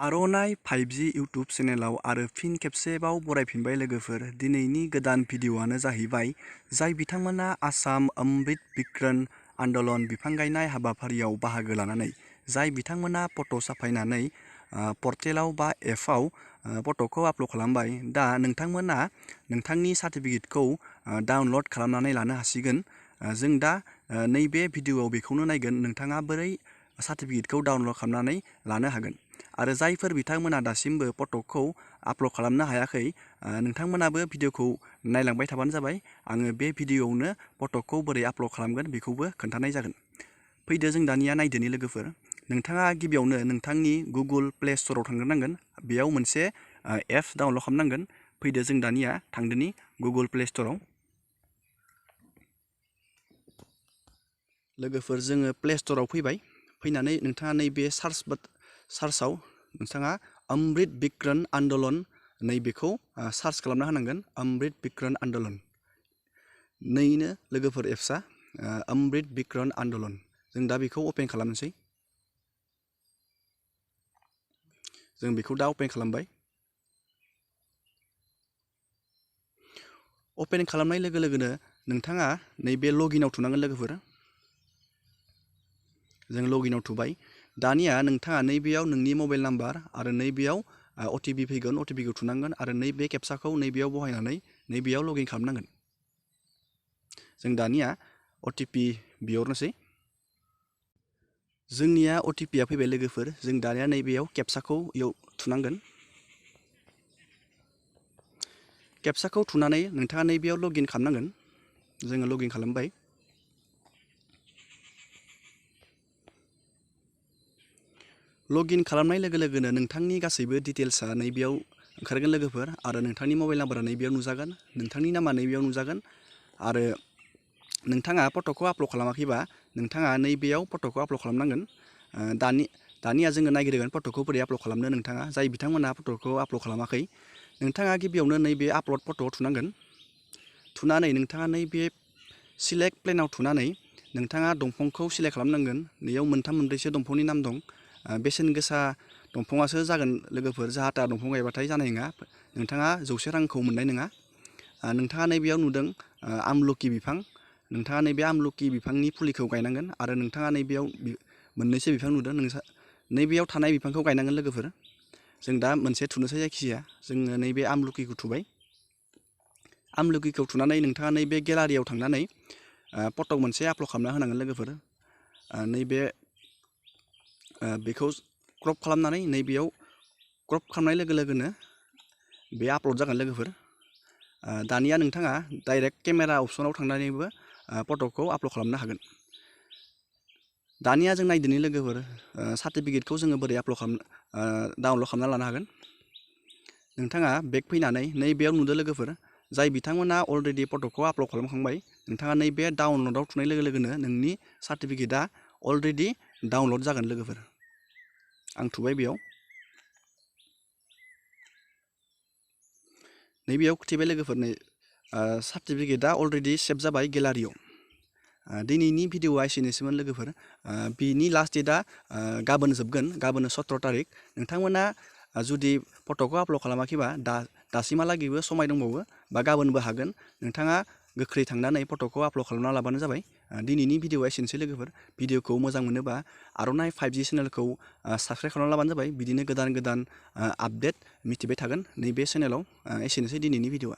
आर'नाइ 5G YouTube चेनेलाव आरो फिन खेबसेबाव बरायफिनबाय लोगोफोर। दिनैनि गोदान भिडिअ'आनो जाहैबाय जाय बिथांमोना आसाम अमृत बिक्रम आन्दलन बिफां गायनाय हाबाफारियाव बाहागो लानानै जाय बिथांमोना फट' साफायनानै पर्टेलाव बा एपआव फट'खौ आपल'ड खालामबाय। दा नोंथांमोना नोंथांनि सार्टिफिकेटखौ डाउनल'ड खालामनानै लानो हासिगोन। जों दा नैबे भिडिअ'आव बेखौनो नायगोन नोंथाङा बोरै सार्टिफिकेटखौ डाउनल'ड खालामनानै लानो हागोन। आरो जायफोर बिथांमोना दासिमबो फट'खौ आपल'ड खालामनो हायाखै नोंथांमोनाबो भिडिअ'खौ नायलांबाय थाबानो जाबाय। आङो बे भिडिअ'आवनो फट'खौ बोरै आपल'ड खालामगोन बेखौबो खोन्थानाय जागोन। फैदो जों दानिया नायदोनि लोगोफोर। नोंथाङा गिबियावनो नोंथांनि गुगोल प्ले स्ट'राव थांग्रोनांगोन। बेयाव मोनसे एप्स डाउनल'ड खालामनांगोन। फैदो जों दानिया थांदोनि गुगोल प्ले स्ट'राव। लोगोफोर जोङो प्ले स्ट'राव फैबाय। फैनानै नोंथाङा नैबे सार्चआव नोंथाङा अमृत बिक्रम आन्दलन नैबेखौ सार्च खालामना होनांगोन। अमृत बिक्रम आन्दलन नैनो लोगोफोर एप्सआ अमृत बिक्रम आन्दलन। जों दा बेखौ अपेन खालामनोसै। जों बेखौ दा अपेन खालामबाय। अपेन खालामनाय लोगो लोगोनो नोंथाङा नैबे लगिनआव थुनांगोन लोगोफोर। जों लगिनआव थुबाय। दानिया नोंथाङा नैबेयाव नोंनि मबाइल नाम्बार आरो नैबेयाव अटिपि फैगोन। अटिपिखौ थुनांगोन आरो नैबे केपसाखौ नैबेयाव बहायनानै नैबेयाव लगिन खालामनांगोन। जों दानिया अटिपि बिहरनोसै। जोंनिया अटिपिआ फैबाय लोगोफोर। जों दानिया नैबेयाव केपसाखौ इयाव थुनांगोन। केपसाखौ थुनानै नोंथाङा नैबेयाव लगिन खालामनांगोन। जोङो लगिन खालामबाय। लगिन खालामनाय लोगो लोगोनो नोंथांनि गासैबो डिटेल्सआ नैबेयाव ओंखारगोन लोगोफोर। आरो नोंथांनि मबाइल नाम्बारा नैबेयाव नुजागोन। नोंथांनि नामा नैबेयाव नुजागोन। आरो नोंथाङा फट'खौ आपल'ड खालामाखैबा नोंथाङा नैबेयाव फट'खौ आपल'ड खालामनांगोन। दानिया जोङो नागिरगोन फट'खौ बोरै आपल'ड खालामनो। नोंथाङा जाय बिथांमोना फट'खौ आपल'ड खालामाखै नोंथाङा गिबियावनो नैबे आपल'ड फट'आव थुनांगोन। थुनानै नोंथाङा नैबे सिलेक्ट प्लेनाव थुनानै नोंथाङा दंफांखौ सिलेक्ट खालामनांगोन। नैयाव मोनथाम मोनब्रैसो दंफांनि नाम दं। बेसेन गोसा दंफाङासो जागोन लोगोफोर। जाहाथा दंफां गायबाथाय जानाय नङा। नोंथाङा 100 रांखौ मोननाय नङा। नोंथाङा नैबेयाव नुदों आमलखि बिफां। नोंथाङा नैबे आमलखि बिफांनि फुलिखौ गायनांगोन। आरो नोंथाङा नैबेयाव मोननैसो बिफां नुदों। नैबेयाव थानाय बिफांखौ गायनांगोन लोगोफोर। जों दा मोनसे थुनोसै जायखिजाया। जोङो नैबे आमलखिखौ थुबाय। आमलखिखौ थुनानै नोंथाङा नैबे गेलारियाव थांनानै फट' मोनसे आपल'ड खालामना होनांगोन लोगोफोर। नैबे बेखौ क्रप खालामनानै नैबेयाव क्रप खालामनाय लोगो लोगोनो बे आपल'ड जागोन लोगोफोर। दानिया नोंथाङा डाइरेक्ट केमेरा अपसनाव थांनानैबो फट'खौ आपल'ड खालामनो हागोन। दानिया जों नायदोनि लोगोफोर सार्टिफिकेटखौ जोङो बोरै डाउनल'ड खालामना लानो हागोन। नोंथाङा बेक फैनानै नैबेयाव नुदो लोगोफोर जाय बिथांमोना अलरेडि फट'खौ आपल'ड खालामखांबाय। नोंथाङा नैबे डाउनल'डआव थुनाय लोगो लोगोनो नोंनि सार्टिफिकेटआ अलरेडि डाउनल'ड जागोन लोगोफोर। आं थुबाय बेयाव। नैबेयाव थुबाय लोगोफोर। सार्टिफिकेटआ अलरेडि सेभ जाबाय गेलारियाव। दिनैनि भिडिअ'आ एसेनोसैमोन लोगोफोर। बिनि लास्ट डेटआ गाबोन जोबगोन। गाबोन 17 तारिख। नोंथांमोना जुदि फट'खौ आपल'ड खालामाखैबा दासिमहालागैबो समाय दंबावो बा गाबोनबो हागोन। नोंथाङा गोख्रै थांनानै फट'खौ आपल'ड खालामना लाबानो जाबाय। दिनैनि भिडिअ'आ एसेनोसै लोगोफोर। भिडिअ'खौ मोजां मोनोबा आर'नाइ 5G चेनेलखौ साबस्क्राइब खालामना लाबानो जाबाय। बिदिनो गोदान गोदान आपडेट मिथिबाय थागोन नैबे चेनेलाव। एसेनोसै दिनैनि भिडिअ'आ।